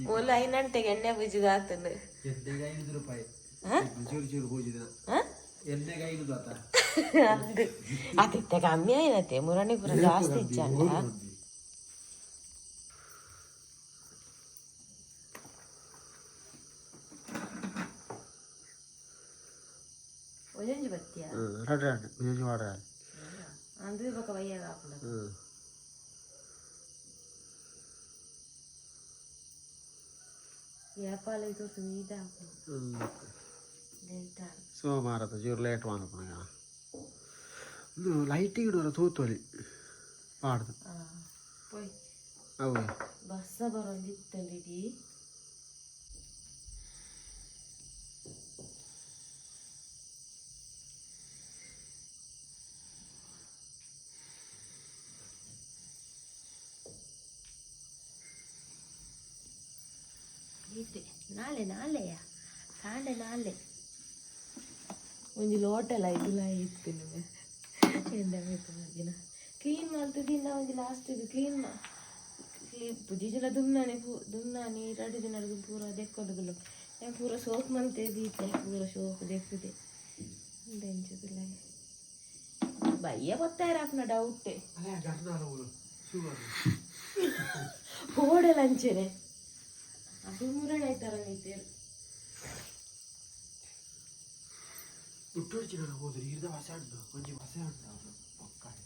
ಮೂಲ ಐನಂಟೆಗೆ ಎಣ್ಣೆ ಪೂಜೆಗೆ ಆತಂಡು. ಎಣ್ಣೆಗೆ 5 ರೂಪಾಯಿ. ಚೂರು ಚೂರು ಪೂಜಿದ ಎಣ್ಣೆಗೆ 5 ಆತ. ಅಂದು ಅದಿತ್ತೆ ಕಮ್ಮಿ ಆಯ್ನತೆ, ಮುರಣಿ ಪೂರ ಜಾಸ್ತಿ ಇಜ್ಜಂಡ. ಒಂಜೊಂಜಿ ಬತ್ತಿಯ. ರಡ್ಡು ರಡ್ಡು ಒಂಜೊಂಜಿ ವಾಡ. ಅಂದು ಬೊಕ ಬಯ್ಯಾಗ ಹಾಕುನ. ಏಪಾಲ ಇದು ಸುನೀತ ಹಾಕು ಲೇಟ್. ಸೋಮವಾರದ ಚೂರು ಲೇಟ್ ಮಾನಪುನಗ ಲೈಟಿಂಗ್ ಇಡುವರ ತೂತೊಲಿ ಪಾಡ್ದು. ಪೋಯ್. ಅವು. ಬಸ್ಸ ಬರೊಂದಿತ್ತಂಡಿಡಿ. ಈತೆ ನಾಳೆ ನಾಳೆಯಾ ಕಾಂಡೆ ನಾಳೆ ಒಂಜಿ ಲೋಟಲ ಇದುಲ ಇತ್ತು ನಿಮಗೆ ಎಂದ ದಿನ ಕ್ಲೀನ್ ಮಲ್ತದಿನ ಒಂಜಿ ಲಾಸ್ಟ್ ಕ್ಲೀನ್ ಪುಜಿಜಿನ ದುಮ್ನಾನೆ ಪೂ ದುಮ್ನಾನಿ 2 ದಿನ ಪೂರ ದೆಕ್ಕೊಂಡು ನಾನು ಪೂರ ಸೋಪ್ ಮಲ್ತೆ ದೀತೆ ಪೂರ ಸೋಪ್ ದೆಕ್ಕುದೆ ಎಂಚದಿಲ್ಲ ಬಯ್ಯ ಬತ್ತಾರ ಅಪ್ನ ಡೌಟೆ. ಹೋಡಲ್ ಅಂಚೆನೆ ಅದು ಮುರಣ ಆಯ್ತಾರ ನೀತೇರು. ಹುಟ್ಟುರ್ಚಿನ ಹೋದ್ರೆ ಇರ್ದ ವಸೆ ಉಂಟು, ಒಂಜಿ ವಸೆ ಉಂಟು ಅವನು ಪೊಕ್ಕಾಡೆ.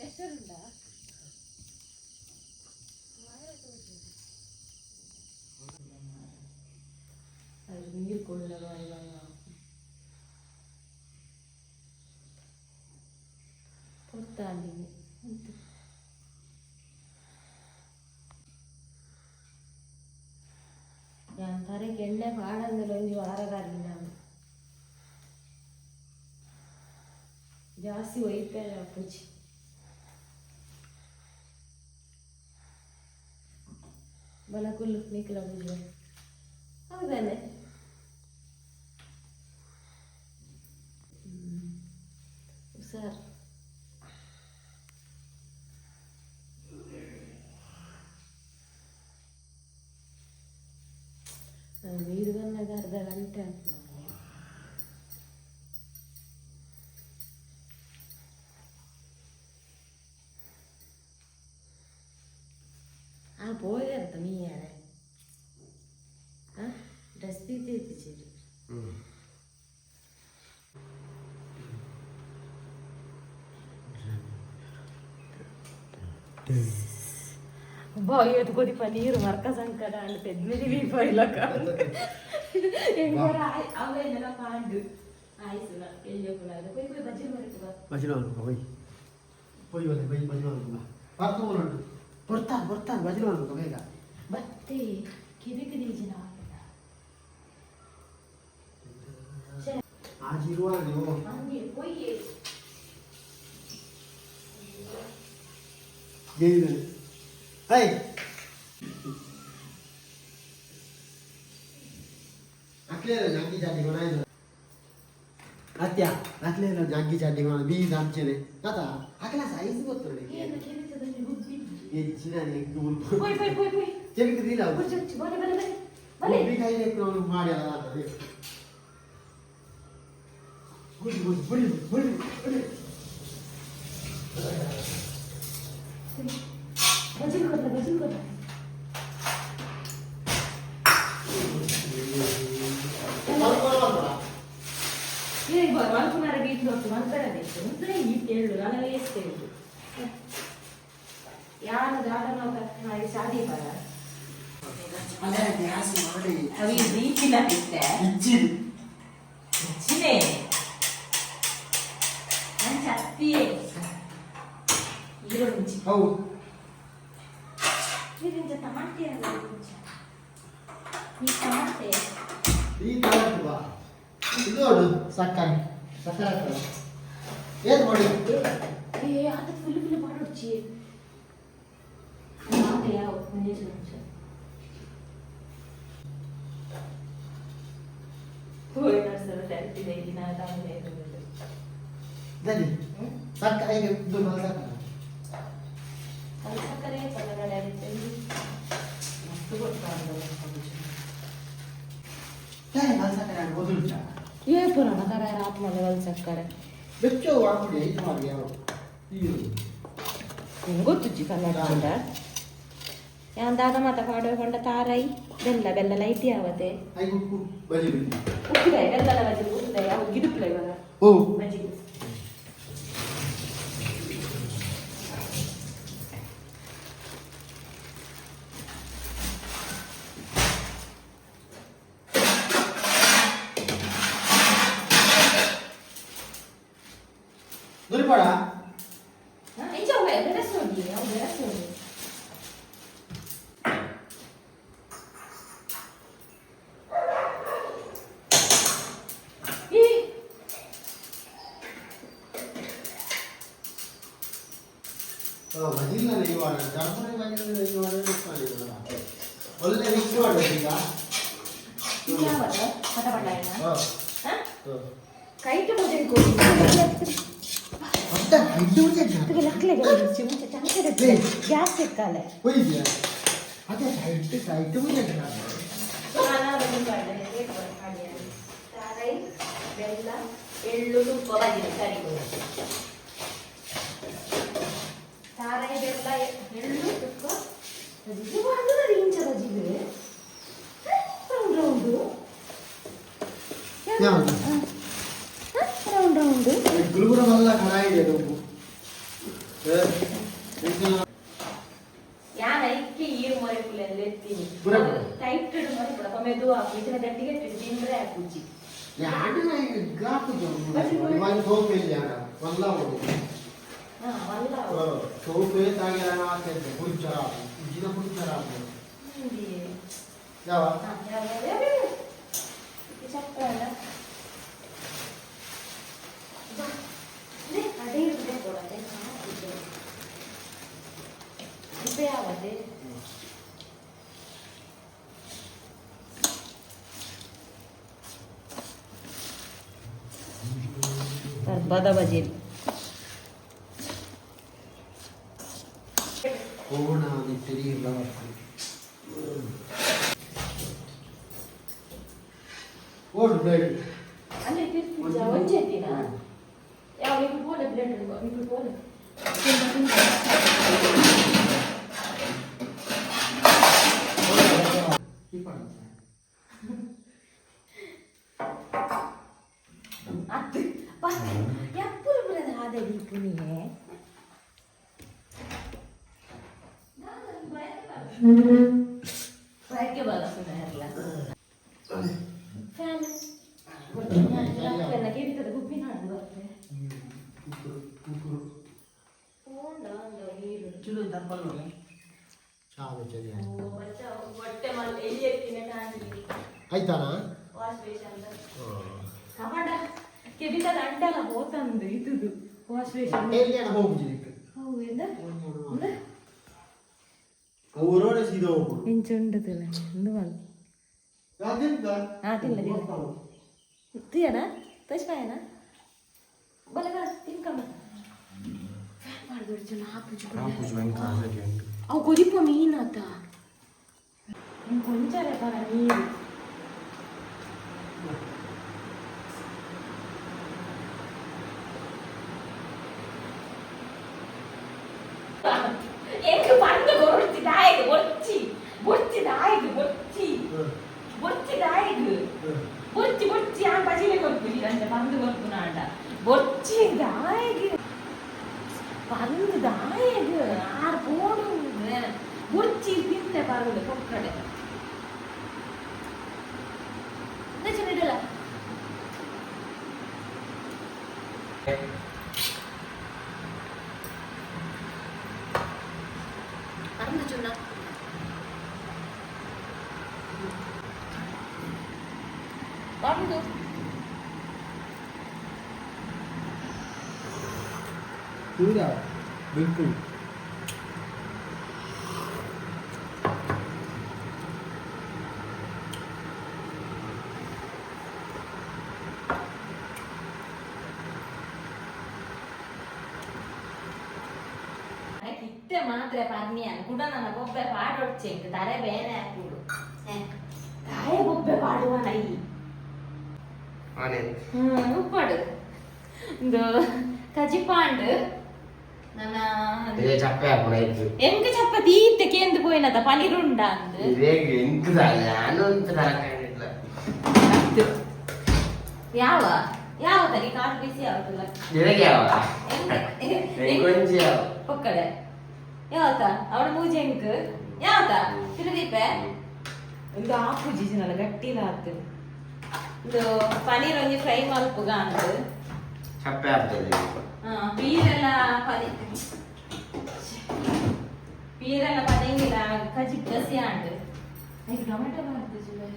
ಹೆಸರುಂಡ. ಅದು ನೀರು ಕೊಳ್ಳ ಪೊರ್ತಾಂಡಿನಿ ಅಂತ. ಯಾನ್ ತರೆಗೆ ಎಣ್ಣೆ ಪಾಡಂದಿಲ್ಲ ಒಂಜಿ ವಾರದಲ್ಲಿ ನಾನು ಜಾಸ್ತಿ ಒಯ್ಪೇನೆ ಅಪ್ಪುಜಿ. ಬಲ ಕುಲ್ಲು ನಿಖಲ ಪೂಜೆ ಹೌದಾನೆ. ಹುಷಾರ್. ನೀರು ಬಂದಾಗ ಅರ್ಧ ಗಂಟೆ ಆಯ್ತು ನಾನು. ಆ ಪೋಯರ್ತ ಮೀಯಾರೆ ಡ್ರೆಸ್ ತೀರ್ತಿച്ചೇರು. ಅಬ್ಬಾ, ಕೊದಿಪ ನೀರು ಮರ್ಕ ಸಂಕಟ ಅಂಡ್ ಪೆದ್ಮಿದಿ ಪೈಲಕ ಅವೆಲ್ಲ ಪಾಂಡು ಆಯ್ಸುನ ಎಲ್ಲಿ ಪೋಯ್ ಪೋಯ್ ಬಜ್ಜಿ ಮರಕು ಬಾ. ಭಜನೆ ಅನ್ಕೋ ಹೋಯ್ ಹೋಯ್ ಬನ್ನಿ ಬೈ ಭಜನೆ ಅನ್ಕೋ ಬರ್ತು ಉಂಟು ಬರ್ತಾನೆ ಬರ್ತಾನೆ ಭಜನೆ ಅನ್ಕೋ ಬೇಗ. ಬತ್ತೆ ಕಿವಿಗೆ ದೀಜಿನ. ಆಜಿರುವ ನೀವು. ಪೊಯ್ಯೆ. ಜೈಲು ಹೈ ಅಕ್ಲೇರ ಜಾಂಗಿ ಚಾಟಿ ಕೊನಾಯ್ತು ಅತ್ಯ ಅಕ್ಲೇರ ಜಾಂಗಿ ಚಾಟಿ ಕೊನ ಬೀಸ್ ಅಂಚೆನೆ ಆತ ಅಕಲ ಸೈಜ್ ಗೊತ್ತುಂಡು. ಹೆಚ್ಚಿನ ಪೊಯ್ ಪೊಯ್ ಪೊಯ್ ಪೊಯ್. ಚೆವಿಗೆ ದಿಲ್ಲ. ಬುರ್ಜು ಬಲೆ ಬಲೆ ಬಲೆ ಬಲೆ. ಬುಬ್ಬಿ ಕೈ ಮಾಡಿ ಅಲ್ಲ ಅದೇ ಗುಡಿ ಗುಡಿ ಗುಡಿ ಗುಡಿ ಗುಡಿ. ಬಜಿಲ್ ಕೊಡ್ಲ ಬಜಿಲ್ ಕೊಡ್ಲ. ಏ ಮಲ್ಪುನಾರ ಗೀತ್ ನೋಡ್ತು ಮಲ್ಪಡ ಬೇಕು ಅಂದ್ರೆ ಈ ತೇಳು ನಾನು ಎಷ್ಟು ಹೇಳು ಯಾರು ದಾಡನ ಶಾದಿ ಬರ. ಅಲ್ಲ ಗ್ಯಾಸ್ ಮಾಡಿ. ಅವಿ ದೀಪಿನ ಇತ್ತೆ. ಇಚ್ಚಿದು. ಹೆಚ್ಚಿನೇ ನಾನು ಚತ್ತಿಯೇ ಈರೊಂಜಿ. ಹೌದು. ಇದೊಂಜ ತಮಾಟೆ ಅಲ್ಲ ಒಂಜ ಈ ತಮಾಟೆ. ಈ ತಗೊಂಡು ಬಾ ಇದು ನೋಡು ಸಕ್ಕರೆ ಸಕ್ಕರೆ ಹಾಕ್ತಾರೆ ಏನು ಮಾಡಿ. ಏ ಆತ ಫುಲ್ ಫುಲ್ ಪಾಡೊಡ್ಚಿ ತಮಾಟೆ ಯಾವ ಒಂದೇ ನಿಮಿಷ ಹೋಯ್ ನರ್ಸರ ಸೆಲ್ಫಿ ದಿನ ತಾನೇ. ದನಿ ಸಕ್ಕರೆ ಈಗ ಇದು ಸಕ್ಕರೆ. ಅದು ಸಕ್ಕರೆ. ಏ ಪುರಾಣ ಕರ ರಾತ್ ಮನೆ ವಲ್ ಸಕ್ಕರೆ ಬೆಚ್ಚೋ ವಾಪುಡಿ ಐತ ಮಾಡಿ ಯಾವ ಗೊತ್ತುಜ್ಜಿ ಕನ್ನಡ ಯಾನ್ ದಾದ ಮಾತ ಪಾಡುವ ಪಂಡ ತಾರೈ ಬೆಲ್ಲ ಬೆಲ್ಲ ಲೈಟ್ ಯಾವತೆ I ಉಪ್ಪು ಬಜಿ ಉಪ್ಪಿದಾಯ ಬೆಲ್ಲದ ಬಜ್ಜಿ ಉಪ್ಪಿದಾಯ ಅವು ಗಿಡುಪ್ಲ ಇವಾಗ ಓ ಬಜ್ಜಿ ದುರಿಪಾಡ ಇಂಚ ಅವೆ ಬೆರೆಸೋಗಿ ಅವು ಬೆರೆಸೋಗಿ ಈ ಬಜಿಲ್ಲ ಇವಾಗ ದರ್ಬರೆ ಬಜಿಲ್ಲ ಇವಾಗ ಒಳ್ಳೆ ಮಿಕ್ಸ್ ಮಾಡೋದು ಈಗ ಯಾವದ ಪಟ ಪಟ ಏನ ಹಾಂ ಹಾ ಕೈಟ್ ಮೊದಲು ಕೋಡಿ ಅತ್ತ ಹಿಡ್ದು ಲಕ್ಲೆ ಮುಂಚೆ ಚಮಚ ಗ್ಯಾಸ್ ಸಿಕ್ಕಾಲೆ ಹೋಗಿದ್ಯಾ ಅದೇ ಸೈಟ್ ಸೈಟ್ ಮುಂದೆ ತಾರೈ ಬೆಲ್ಲ ಎಳ್ಳು ತುಪ್ಪ ಬಜ್ಜಿನ ಸರಿ ತಾರೈ ಬೆಲ್ಲ ಎಳ್ಳು ತುಪ್ಪ ಬಜ್ಜಿಗೆ ಒಂದು ಇಂಚ ಬಜ್ಜಿಗೆ ರೌಂಡ್ ರೌಂಡು. ಯಾವುದು? Round round. ಗುರುಗುರ ಮಲ್ಲ ಕಡಾಯಿ ಇದೆ ಅದು. ಯಾನ ಇಕ್ಕಿ ಈರು ಮೊರೆ ಪುಲೆಲ್ಲ ಎತ್ತೀನಿ. ಬುರಪುಡ. ಟೈಟ್ ಮೊರೆ ಪುಡ ಮೆದು ಹಾಕು ಇದನ್ನ ಗಟ್ಟಿಗೆ ತಿಂದ್ರೆ ಹಾಕುಜ್ಜಿ. ಸೋಪ್ ಇಲ್ಲ ಮಲ್ಲ. ಹಾ ಮಲ್ಲ. ಸೋಪೇ ತಾಗಿರ ಕುಂಚರ ಉಜ್ಜಿನ ಕುಂಚರ ಯಾವ. ಹಾ, ಯಾವ ಯಾವ ಯಾವ ಚಪ್ಪ ಅಲ್ಲ ಅದೇ ಇರ್ತದೆ ಕೊಡದೆ ಇಪ್ಪೆ ಯಾವದೆ. ಬದ ಬಜೇಲಿ. ಹೋಗೋಣ ತೆರಿಯಿಲ್ಲ. ಓಡು ಪ್ಲೇಟ್. ಅಲ್ಲಿ ತಿರ್ಪುಜ ಒಂಜೆ ದಿನ ಯಾವ ನಿಕ್ಕು ಪೋಲೆ ಪ್ಲೇಟ್ ನಿಕ್ಕು ಪೋಲೆ. ಅತ್ತು ಎಪ್ಪುಲು ಪುರದ ಆದ ದೀಪುನಿಯೇ ಬಯಕೆ ಬಲಸುನ ಹರ್ಲ ಫ್ಯಾನ್ ಕೆವಿತದ ಗುಬ್ಬಿ ನಾಡು ಬರ್ತದೆ. ಕುಕ್ಕರು. ಪೋಂಡ ಅಂದ ನೀರು. ಚಾ ಬೆಚ್ಚದಿ. ಓ ಬಚ್ಚ ಹೊಟ್ಟೆ ಮಲ್ ಎಲ್ಲಿ ಎತ್ತಿನ ಕಾಣಿ. ಆಯ್ತಾನ. ವಾಶ್ ಬೇಷನ್ ಕಮಂಡ ಕೆಬಿತದ ಅಂಡಲ ಹೋತಂದು ಇದುದು ವಾಶ್ ಬೇಷನ್. ಎಲ್ಲಿ ಹೋಗುದು? ಹೌದು. ಊರೋಡೆ ಸೀದಾ ಹೋಗುದು. ಎಂಚುಂಡದಿಲ್ಲ ಎಂದು ಮಲ್. ಅದೆಂತ? ಹಾ, ತಿಲ್ಲ, ತಿಲ್ಲ. തീയಣ ತೋಚ್ಪಾಯನ ಬಲಗ ತಿನ್ಕಮ್ಮ ಫ್ಯಾನ್ ಮಾಡ್ದೊಡ್ಚು ನಾಪುಜು. ಅವು ಕೊದಿಪ್ಪ ಮೀನಾತ ಕೊಂಚರೆ ಪರ ನೀರು. ಎಂಕ್ ಪಂದು ಕೊರೊಡ್ಚಿ ದಾಯಗ್ ಬೊರ್ಚಿ ಬೊರ್ಚಿ ದಾಯಗ್ ಬೊರ್ಚಿ ಬೊರ್ಚಿ ದಾಯಗ್ ಬೊರ್ಚಿ ಬೊರ್ಚಿ ಆನ್ ಬಜಿಲೆ ಕೊರ್ಪುಜಿ ಅಂಚ ಪಂದು ಕೊರ್ಪುನಾಂಡ ಬೊರ್ಚಿ ದಾಯಗ್ ಪಂದು ದಾಯಗ್ ಆರ್ ಪೋಡು ಬೊರ್ಚಿ ತಿಂತೆ ಪರಂದು ಪೊಕ್ಕಡೆ ಇಡಲ. ಪರಂದು ಚುನ್ನ ಪರಂದು. ಪೂರಾ ಬಿಲ್ಕುಲ್. ಇತ್ತೆ ಮಾತ್ರ ಪರ್ನಿಯಾನ ಕುಡ ನನ್ನ ಬೊಬ್ಬೆ ಪಾಡೊಡ್ಚೆ ತರೆ ಬೇನೆ ಹಾಕುಡು ತಾಯಿ ಬೊಬ್ಬೆ ಪಾಡುವ ನೈ. ಉಪ್ಪಾಡು ಇಂದು ಕಜಿಪಾಂಡ್ ನನ್ನ ಚಪ್ಪೆ ಹಾಕೋಣ ಇತ್ತು. ಎಂಕ ಚಪ್ಪತಿ ಈತೆ ಕೇಂದ್ರ ಪೋಯಿನದ ಪನೀರ್ ಉಂಡ ಅಂದ್. ಇದೇ ಎಂಕ್ ನಾನು ಅಂತ ತರಕಾರಿಲ್ಲ. ಯಾವ ಯಾವ ತರಿ ಕಾಲು ಬಿಸಿ ಯಾವತ್ತಲ್ಲ. ನಿನಗೆ ಯಾವ ಎಂಕೊಂಜಿ ಯಾವ. ಪೊಕ್ಕಡೆ ಯಾವತ್ತ ಅವಳ ಮೂಜೆ ಎಂಕ್ ಯಾವತ್ತ ತಿರುದೀಪೆ ಒಂದು ಆಪುಜಿ ನಲ್ಲ ಗಟ್ಟಿಲ ಆತು. ಇದು ಪನೀರ್ ಒಂಜಿ ಫ್ರೈ ಮಲ್ಪುಗ ಅಂದ್. ಚಪ್ಪೆ ಆಗ್ತದೆ. ಪೀರೆಲ್ಲ ಪನಿ ಪೀರೆಲ್ಲ ಪದಂಗಿಲ್ಲ ಕಜಿ ಗಸಿ ಆಂಡ್ ಐಕ್ ಟೊಮೆಟೊ ಮಾಡ್ತಿದ್ವಿ.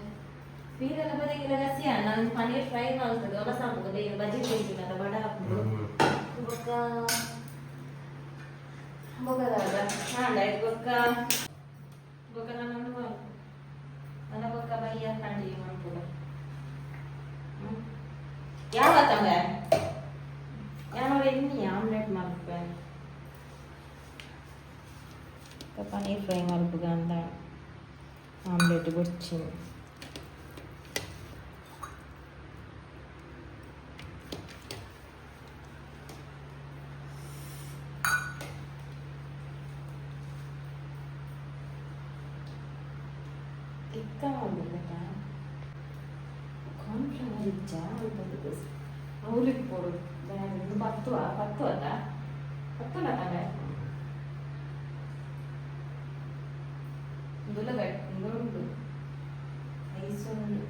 ಪೀರೆಲ್ಲ ಪದಂಗಿಲ್ಲ ಗಸಿ ಆಂಡ್ ನಾನು ಪನೀರ್ ಫ್ರೈ ಮಾಡ್ತದೆ ಒಲ ಸಾಂಬು ಬಜ್ಜಿ ತಿಂತೀನಿ ಬಡ ಹಾಕುದು. ಬೊಕ್ಕ ಬೊಕ್ಕದಾಗ ಹಾಂಡ ಬೊಕ್ಕ ಬೊಕ್ಕ ನಾನು ನನ್ನ ಬೊಕ್ಕ ಬಯ್ಯ ಕಂಡಿ ಮಾಡ್ಬೋದ ಯಾವ ತಂಗ ಯಾವ ಎಣ್ಣೆ ಆಮ್ಲೆಟ್ ಮಲ್ಪೆ ಪನೀರ್ ಫ್ರೈ ಮಲ್ಪುಗ ಅಂದ ಆಮ್ಲೆಟ್ ಬೊಡ್ಚಿನಿ. ತಿಕ್ಕ ಮಾಡ್ಬೇಕ ಕಾರ್ನ್ಫ್ಲವರ್ ಇಚ್ಚ ಅಲ್ಪ ಅವ್ಲಿಗೆ ಪೋಡು ಒಂದು ಪತ್ತು ಪತ್ತು ಅದ ಪತ್ತುನ ತಾನೆ ಇಂದುಲ ಉಂಡು ಐಸ್ ಉಂಡು.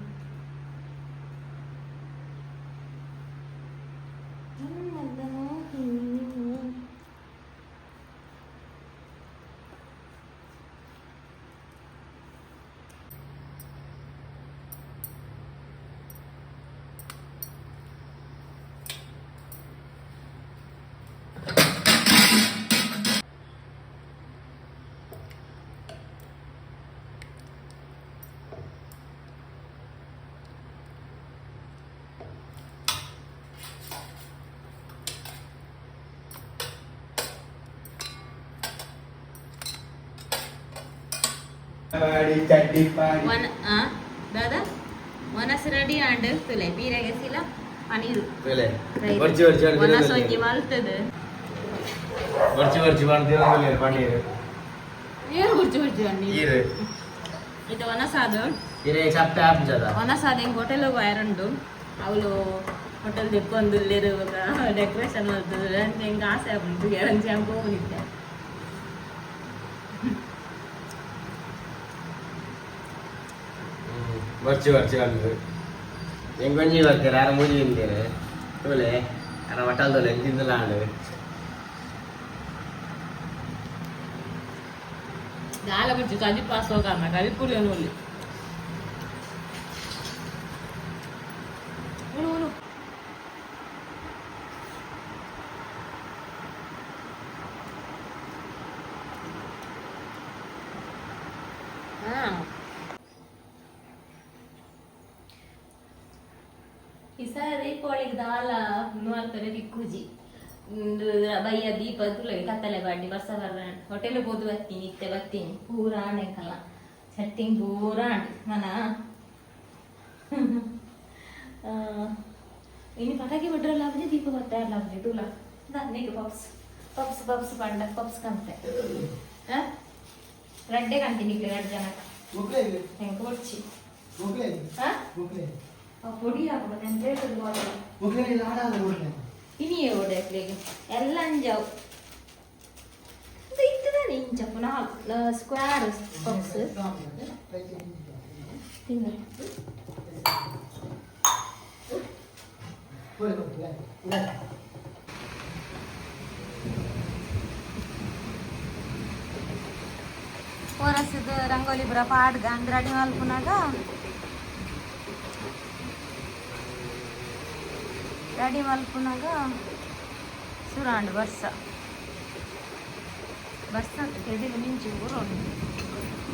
ಚಡ್ಡಿ ಪಾಡಿ. ಒನ್ ಆ ದಾದಾ ಒನಸ್ ರೆಡಿ ಆಂಡ್ ತುಲೆ ಬೀರೆಗೆ ಸಿಲ ಪನೀರು. ಒರ್ಚಿ ಒರ್ಚಿ. ಒನಸ್ ಒಂಜಿ ಮಲ್ತದು. ಒರ್ಚಿ ಒರ್ಚಿ ಮಾಡ್ತೀರ ಪನ್ನೀರ್. ಏನು ಗುರ್ಚಿ ಗುರ್ಚಿ ಬನ್ನಿ. ಈರು. ಇದು ಒನಸಾದು. ಇರೇ ಚಪ್ಪೆ ಹಾಕ್ತದ. ಒನಸಾದ ಹಿಂಗೆ ಹೋಟೆಲ್ ಹೋಗಿ ಅವಳು ಹೋಟೆಲ್ ದಿಕ್ಕೊಂದುಲ್ಲೇರು ಡೆಕೋರೇಷನ್ ಮಲ್ತದು ಅಂತ ಹಿಂಗೆ ಆಸೆ ಆಗ್ಬಿಡ್ತು ಎರಡು ಜನ ಹೋಗಿದ್ದೆ. ಒರ್ಚಿ ಒರ್ಚಿ ಬಂದು ಎಂಗೊಂಜಿ ಬರ್ತೀರ ಯಾರ ಮೂಜಿ ತಿಂತೀರ ತೋಲೆ ಅರ ಹೋಟೆಲ್ ತೋಲೆ ತಿಂದಲ ಆಂಡ್. ದಾಲ ಬಿಡ್ಚು ಕದಿ ಪಾಸ್ ಹೋಗಮ್ಮ ಕದಿ ಪುರಿ ಒಲ್ಲಿ ಉಣು ಉಣು. ಈ ಸಾರಿ ಕೋಳಿಗೆ ದಾಲ ಮಾಡ್ತಾರೆ ತಿಕ್ಕುಜಿ ಒಂದು ಬಯ್ಯ ದೀಪ ತುಲೆ ಕತ್ತಲೆ ಬಾಡಿ ಬರ್ಸ ಬರ್ರ ಹೋಟೆಲ್ ಹೋದು ಬರ್ತೀನಿ ಇತ್ತೆ ಬರ್ತೀನಿ ಪೂರ ಆಣೆಕಲ್ಲ ಚಟ್ಟಿಂಗ್ ಪೂರ ಆಂಡ್ ಮನ ಇನ್ನು ಪಟಾಕಿ ಬಿಟ್ರಲ್ಲ ಅವನೇ ದೀಪ ಬರ್ತಾ ಇರಲ್ಲ ಅವನೇ ತೂಲ ನೀರು ಪಪ್ಸ್ ಪಪ್ಸ್ ಪಪ್ಸ್ ಪಂಡ ಪಪ್ಸ್ ಕಂತೆ ರಡ್ಡೆ ಕಾಣ್ತೀನಿ ಈಗ ಎರಡು ಜನ ಹೆಂಗೆ ಕೊಡ್ಚಿ. ಹಾ ಪೊಡಿ ಹಾಕುವ ನಾನು ಪ್ಲೇಟ್ ಇನಿಯೇ ಓಡಾಕ್ಲಿಗೆ ಎಲ್ಲ ಅಂಜಾವು ಇತ್ತದಾನೆ ಇಂಚ ಪುನಃ ಸ್ಕ್ವೇರ್ ಪಪ್ಸ್ ತಿನ್ನ. ಪೋರಸದ ರಂಗೋಲಿ ಪುರ ಪಾಡ್ಗ ಅಂದ್ರೆ ಅಡಿ ಮಲ್ಪುನಾಗ ರೆಡಿ ಮಲ್ಪುನಾಗ ಸುರಾಂಡ್ ಬರ್ಸ ಬರ್ಸ ತೆಡಿಲು ಮಿಂಚು ಪೂರ ಉಂಡು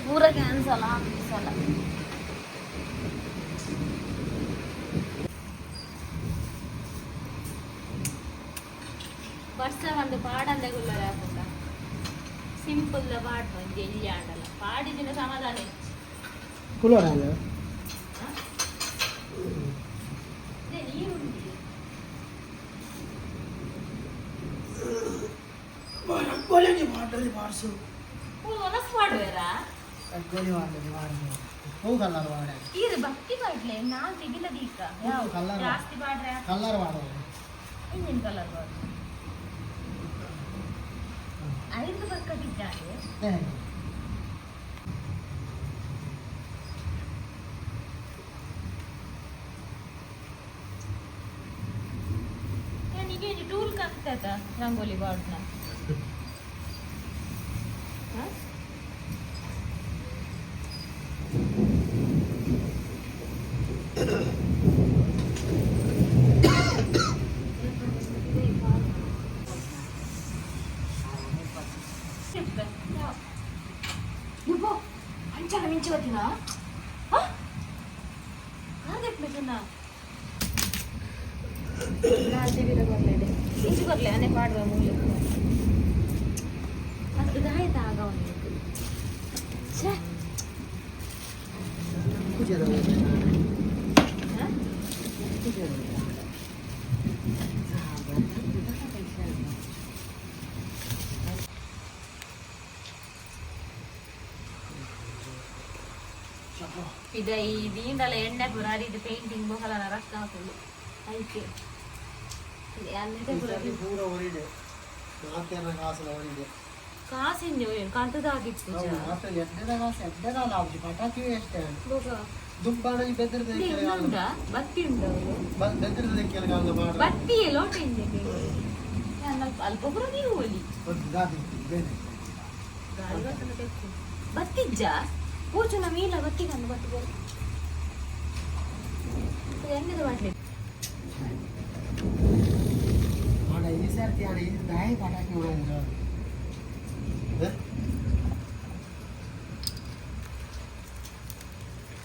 ಪೂರ ಕ್ಯಾನ್ಸಲ್ ಆಫೀಸಲ್ಲ. ಬರ್ಸ ಒಂದು ಪಾಡಂದೆ ಗುಲ್ಲರೆ ಹಾಕುಂಡ ಸಿಂಪಲ್ ಪಾಡ್ ಒಂಜಿ ಎಲ್ಲಿ ಆಂಡಲ ಪಾಡಿದಿನ ಸಮಾಧಾನ ಹೆಚ್ಚು. ರಂಗೋಲಿ ಮಾಡಿಸು. ಮನಸ್ಸು ಮಾಡುವೆರಾ? ರಂಗೋಲಿ ಮಾಡಲಿ ಮಾಡಿಸು. ಹೂ ಕಲರ್ ವಾಡ. ಇದು ಬತ್ತಿ ಬಾಡ್ಲೆ ನಾನ್ ತೆಗಿಲದೀಕ. ಹೂ ಕಲರ್. ಜಾಸ್ತಿ ಬಾಡ್ರೆ. ಕಲರ್ ಮಾಡೋದು. ಇಂಜಿನ್ ಕಲರ್ ಬಾಡ್ರೆ ಐದು ಬರ್ಕಟ್ಟಿದ್ದಾರೆ. ನಿಗೆ ಟೂಲ್ ಕಾಣ್ತದ ರಂಗೋಲಿ ಬಾಡ್ನ. ಯುಬ್ಬೋ ಅಂಚನ ಮಿಂಚಿ ಬತ್ತಿನ ಇಂಚು ಬರ್ಲೆ ಅನೆ ಪಾಡುವ ಮೂಲೆ ಅದು ದಾಯತ ಆಗ ಅವನಿಗೆ ಛೇ. ಹಾ? ಇದ ಈ ದೀಂಡಲ ಎಣ್ಣೆ ಪೂರ ಅರಿದು ಪೇಂಟಿಂಗ್ ಬೊಕಲನ ರಕ್ಕ ಹಾಕುದು ಐಕೆ ಅನ್ನದೆ ಪೂರ. ಪೂರ ಹೊರಿದೆ ಮಾತೇನ ಕಾಸಲ ಹೊರಿದೆ. ಕಾಸಿಂಜು ಏನು ಕಾಂತದ ಆಗಿತ್ತು. ಮಾತ್ರ ಎಣ್ಣೆದ ಕಾಸು ಎಣ್ಣೆದ ಲಾಭ ಪಟಾಕಿ ಎಷ್ಟೇ ಬೊಕ ದುಂಬಾಣ ಬೆದರದ. ಉಂಡಾ ಬತ್ತಿ ಉಂಡ ಅವ್ರು. ಬೆದರದ ಕೆಲಗಾಲ ಮಾಡ. ಬತ್ತಿ ಲೋಟ ಇಂಜೆ ಅಲ್ಪ ಅಲ್ಪ ಪೂರ ನೀವು ಒಲಿ. ಒಂದು ದಾದಿ ಬೇರೆ. ಗಾಳಿ ಬರ್ತದೆ ತೆಕ್ಕು. ಬತ್ತಿಜ್ಜ ಪೂಚುನ ಮೀಲ ಬತ್ತಿ ಕಂಡು ಬತ್ತಿ ಬೋಲ್ ಎಣ್ಣೆದ ಬಾಟ್ಲಿ. ಆಡ ಈ ಸರ್ತಿ ಆಡ ಈ ದಾಯಿ ಪಟಾಕಿ ಹೊಡೆದ್ರು.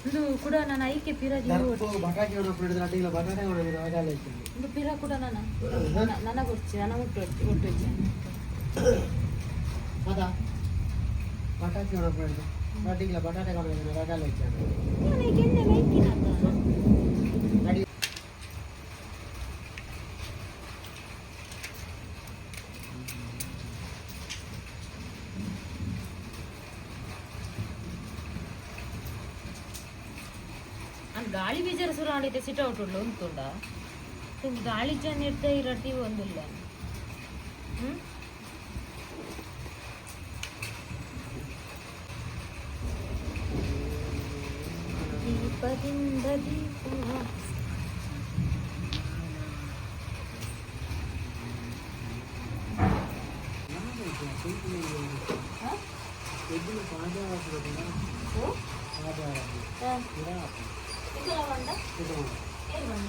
ಇದು ಕೂಡ ನಾನು ಐಕೆ ಪಿರ. ದರ್ಪು ಪಟಾಕಿ ಹೊಡೆದ್ರು ಅಡ್ಡಿಲ್ಲ ಬಟಾಟೆ ಹೊಡೆದ್ರು ಆಗಾಲ ಇತ್ತು. ಇದು ಪಿರ ಕೂಡ ನಾನು ನನಗೊರ್ಚಿ ನನ್ನ ಮುಟ್ಟು ಒಟ್ಟು ಅದ ಪಟಾಕಿ ಹೊಡೆದ್ರು ಅಡ್ಡಿಲ್ಲ ಬಟಾಟೆ ಹೊಡೆದ್ರು ಆಗಾಲ ಇತ್ತು. ಎಣ್ಣೆ ಬೇಕಿನದ. ಅಡಿ ನಾನು ಗಾಳಿ ಬೀಜರ ಸುರ ಆಡಿದ್ದೆ ಸಿಟ ಔಟ್ ಉಂಟುಂಡ ತುಂಬ ಗಾಳಿ ಜನ ಇರ್ತಾ ಇರಟಿ ಒಂದಿಲ್ಲ. ಹ್ಮ್ ದೀಪದಿಂದ ದೀಪ. ಹ? ಓ? ಹ. ಇದೆಲ್ಲ ಬಂಡ? ಏನ್ ಬಂಡ?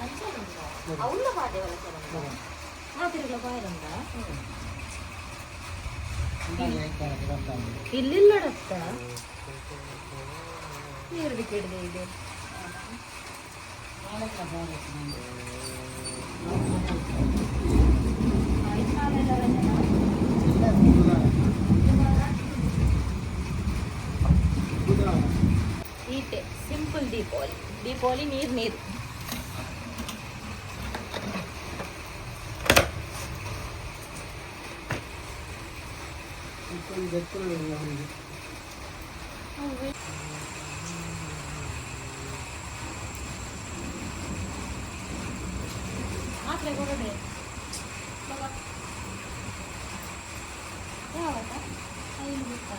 ಅಂಚನೆ ಉಂಟಾ? ಅವ್ಲ ಪಾದೇವಲ್ಲ ಸರ್ ಮಾತಿರುಗಳ ಬಾಯರಂಡ ಇಲ್ಲಿಲ್ಲಡತ್ತ ನೀರು ಬಿಕ್ಕಿಡ್ದೆ ಇದೆ. ಆಯ್ತು, ನಾಳೆಲ್ಲ ರಜೆನಾ? ಈಟೆ ಸಿಂಪಲ್ ದೀಪಾವಳಿ ದೀಪಾವಳಿ ನೀರು ನೀರು. ಮಾತ್ರೆ ಕೊಡೋಡೆ ಯಾವತ್ತ ಐದು ಗೊತ್ತಾ?